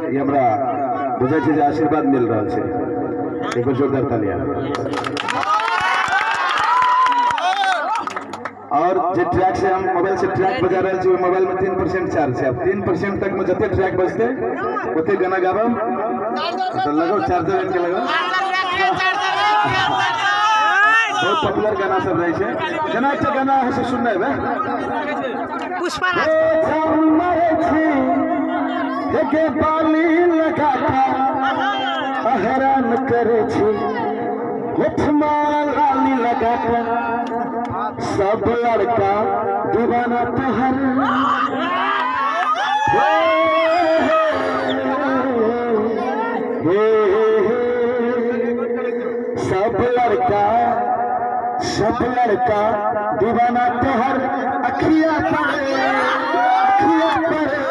ई हमरा बुझै छै जे आशीर्वाद मिल रहल छै। एक बेर जोरदार तालियां। और जे ट्रैक से हम मोबाइल से ट्रैक बजा रहल छी, ओहि मोबाइल में 3% चार्ज छै। आब 3% तक में जते ट्रैक बजते ओते गाना गाबब। तो लगाओ चार्जर आनि के लगाओ। बहुत पॉपुलर गाना सब रहे छै, जेना एकटा गाना अहाँ सब सुनने हेबै, पुष्पा। हे बाली लगा के हैरान करे छी, होठमा लाली लगा के सब लड़का दीवाना तोहर। हे हे हे, सब लड़का, सब लड़का दीवाना तोहर। अखिया पड़े, अखिया पड़े।